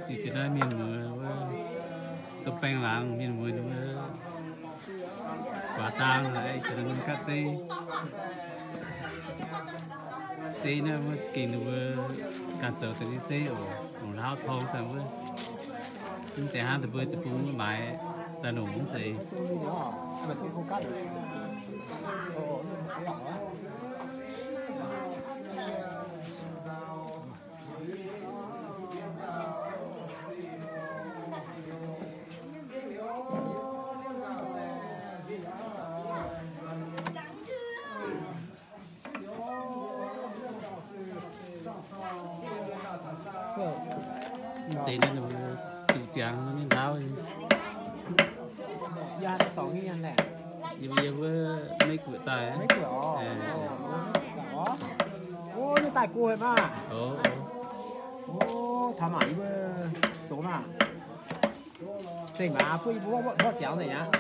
Ninh deix naaiv mienh muoz wuov, domh baeng laangz mienh muoz ninh mbuo guaax dang haic, ih zanc ninh mbuo gatv zeiv. Zeiv naaiv wuov za'gengh ninh mbuo ganh zoux deix nyei zeiv oc, longc hlauv torng daaih wuov. Mv zeiz hnangv deix mbuo deic-bung wuov maaiz daaih longc mv zeiz. Deix naaiv zuqc ziangx nyei ndaauv. Yie mbuo Meiv Guoqv daaih. Meiv Guoqv oc. Ov, ninh daaih go haic maah. Taux mangc yie mbuo zoux maah. Zeih maaz buov yie mbuo mborqv ziangx nzengc aqv.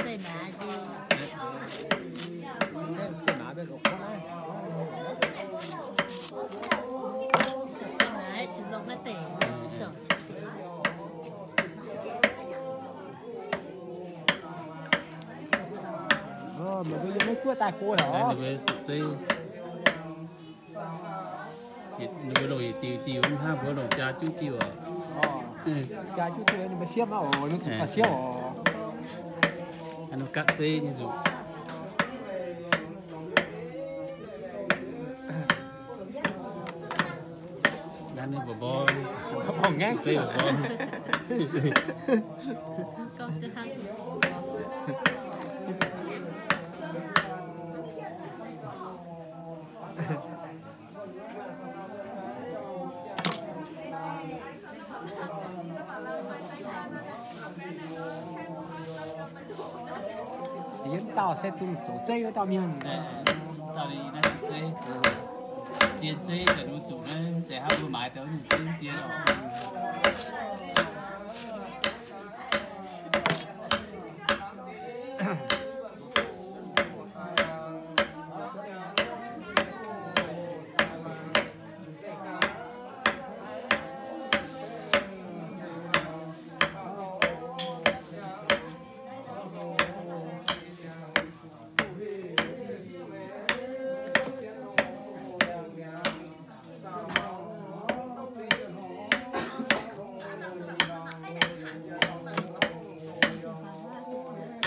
Zeih maaz mbuo longc naaiv. Meih mbuo yiem Meiv Guoqv daaih go haic oc. Ninh mbuo longc yietc diuh diuh, mv hnangv mbuo longc biaa juqv diuh oc. Biaa juqv diuh ninh mbuo siepv maiv oc, ninh zuqc faah siepv oc. Ninh gatv zeiv nyei nzuqc. Naaiv ninh mbuo mborqv, zeiv mbuo mborqv. Yie dauh se dongh zoux zeiv wuov dauh mienh. Zien zeiv zanc mbuo zuqc naaiv, zeiz hnangv mbuo maaiz deix nyungc zeiv zien oc.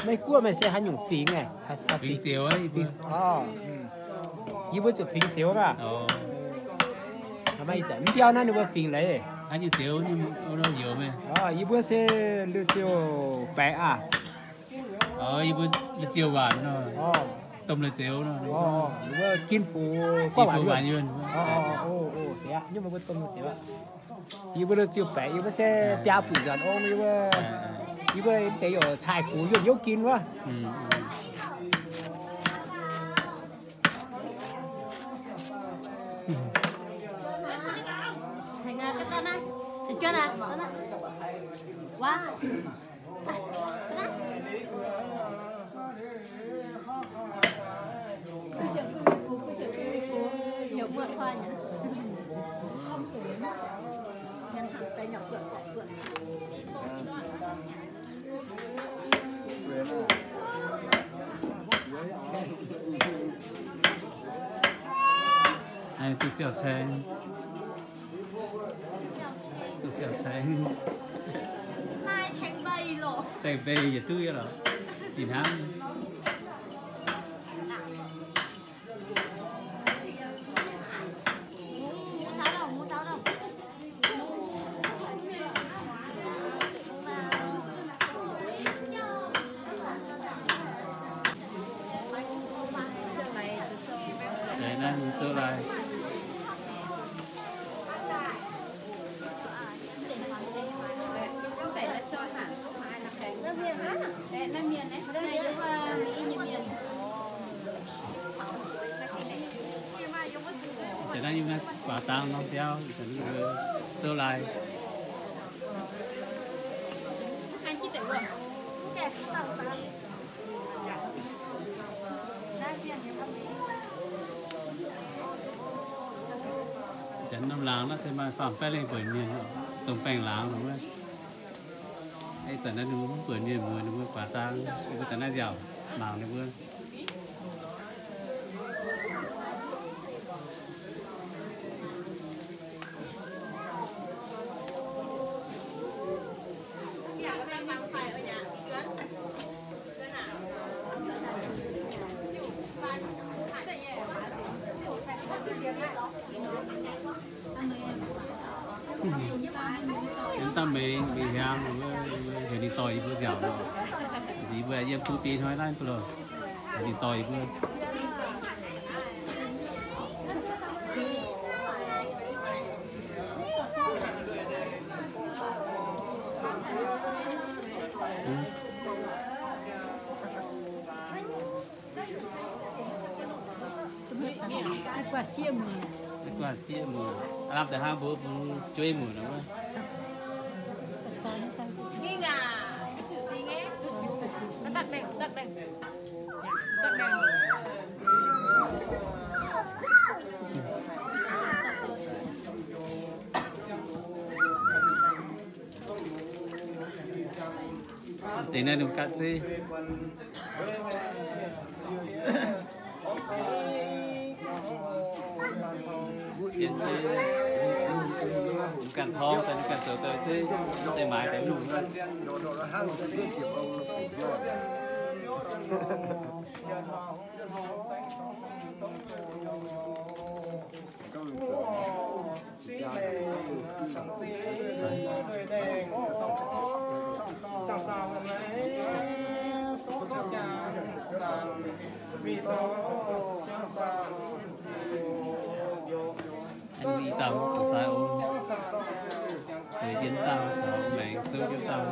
Meiv Guoqv meih se haaix nyungc fingx? Fingx Zioux. Yie mbuo zuqc fingx Zioux maah. Mv biauv naaiv ninh mbuo fingx leiz. Yie mbuo se Lui Zioux Baeqc aqv. Yie mbuo Lui Zioux Waanc nor. Domh Lui Zioux nor. Kin Fuqv Waanc Yuonh. Yie mbuo Lui Zioux Baeqc, yie mbuo se biaa buic nzuonx ong, yie mbuo deix youc Cai Fuqv Yuonh Youv Gin wuov. Duqv siau caeng. Duqv siau caeng. Caeng mbei yietc duqv loh. Fih hnangv. Naaiv zoux lai. Ih zanc naaiv yiem naaiv guaax dang norm biauv, ih zanc ninh mbuo zoux lai. Ih zanc norm laangz naaiv se maaih faam-baeqv lengh buonc mienh. Dongh baengh laangz wuov. Ih zanc naaiv ninh mbuo mv buatc mienh muoz, ninh mbuo guaax dang, ninh mbuo daaih naaiv nziaauc mangc ninh mbuo. Yiem daaih meix, meix hnyangx, heuc ninh dorh yie mbuo nziaauc. Yie mbuo yiem kuv biei hnoi naaiv mbuo lorqc, heuc ninh dorh yie mbuo. Guaax sieqv muoc, lamh deix hnangv mbuo bungx jueiv muoc nor. Deix naaiv ninh mbuo gatv zeiv. Ganh torngv daaih, ganh zoux daaih zeiv, mv zeiz maaiz daaih lungh. Ih dauh zoux sai ong, zoux yiem dauh, zoux maengx souv yiem dauh.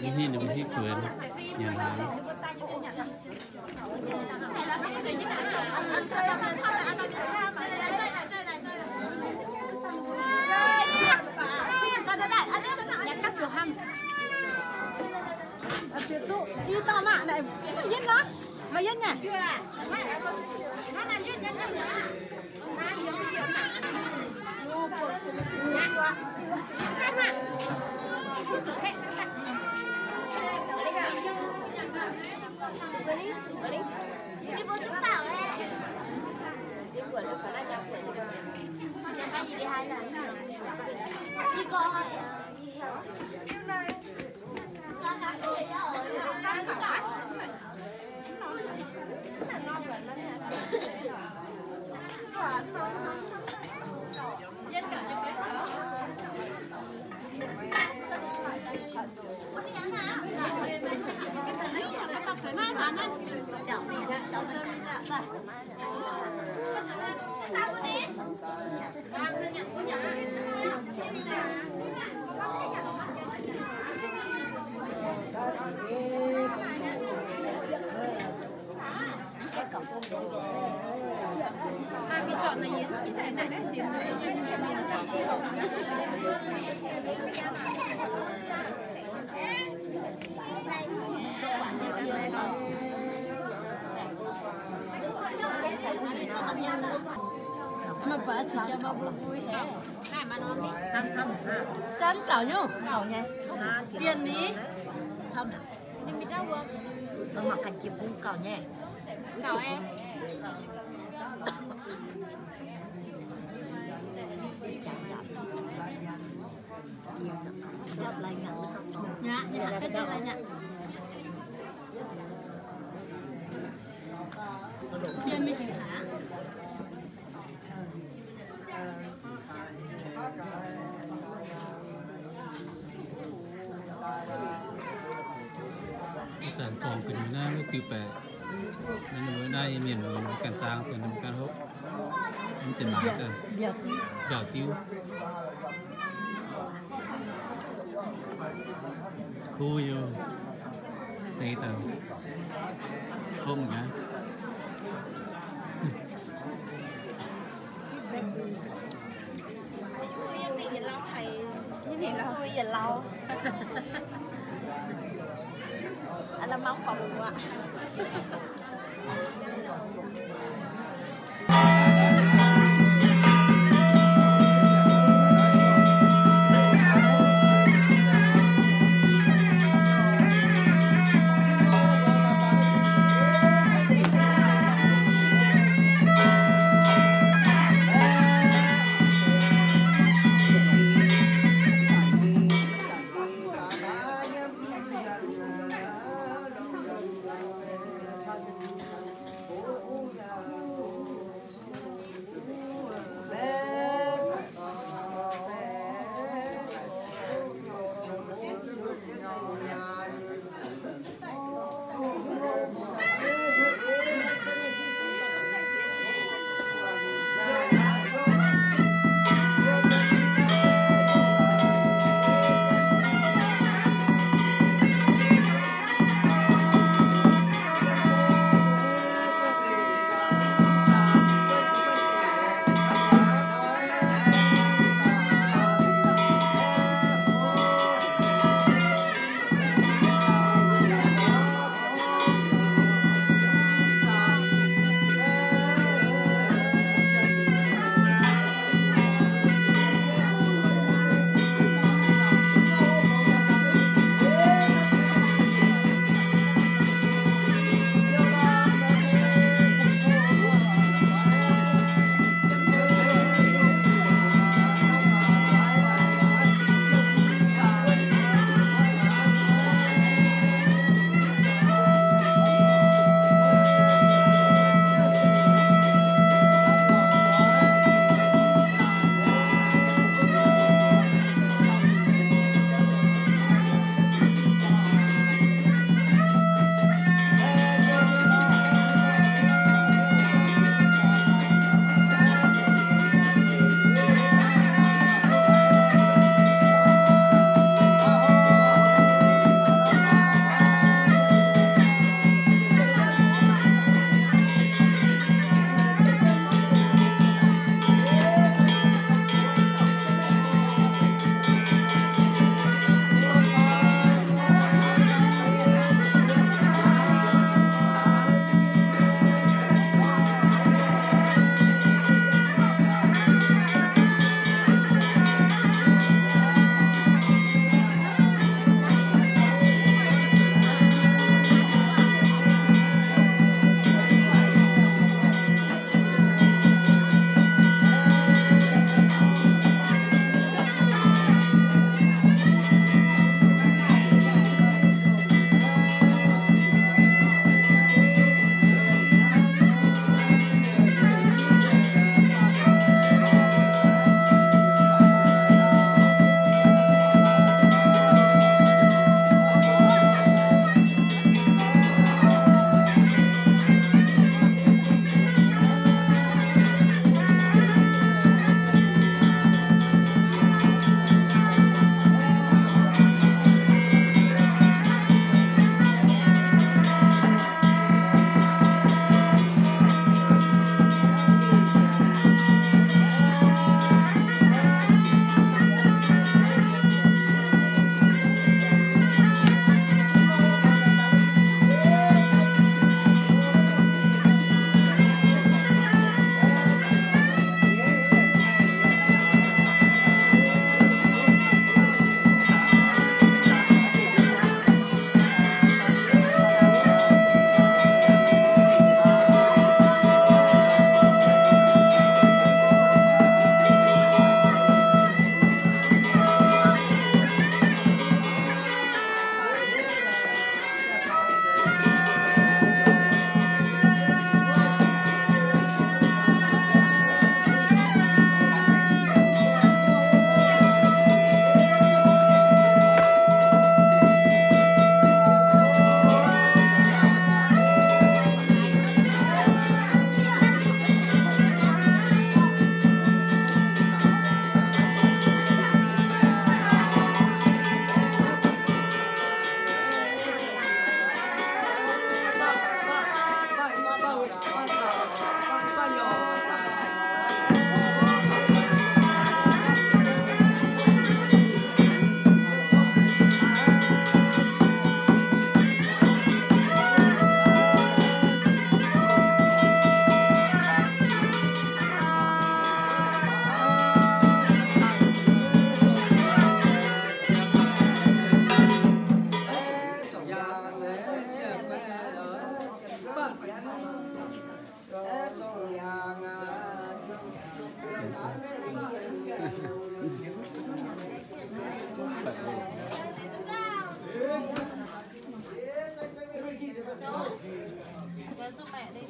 Ninh hiv, ninh hiv kuonx nyanc hnaangx. Camv gauh nyungc. Gauh nyei. Bienh ni. Camv. Ninh mingh daaih wuov. Mangc gaax jiex bung gauh nyei. Gauh nyei. Ih zanc gorngv gu'nyuoz naaiv wuov diuh baeqc, ninh mbuo naaiv mienh mbuo ganh zaang, ninh mbuo ganh hopv. Mv zeiz maaiz daaih. Mbiaauc diuv. Kuv yoc. Seix daaih. Hopv gaax. Sui yietc lauh. Aa, la'mangv horpc muoqv.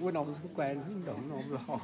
Wuov norm guai norm norm lauh.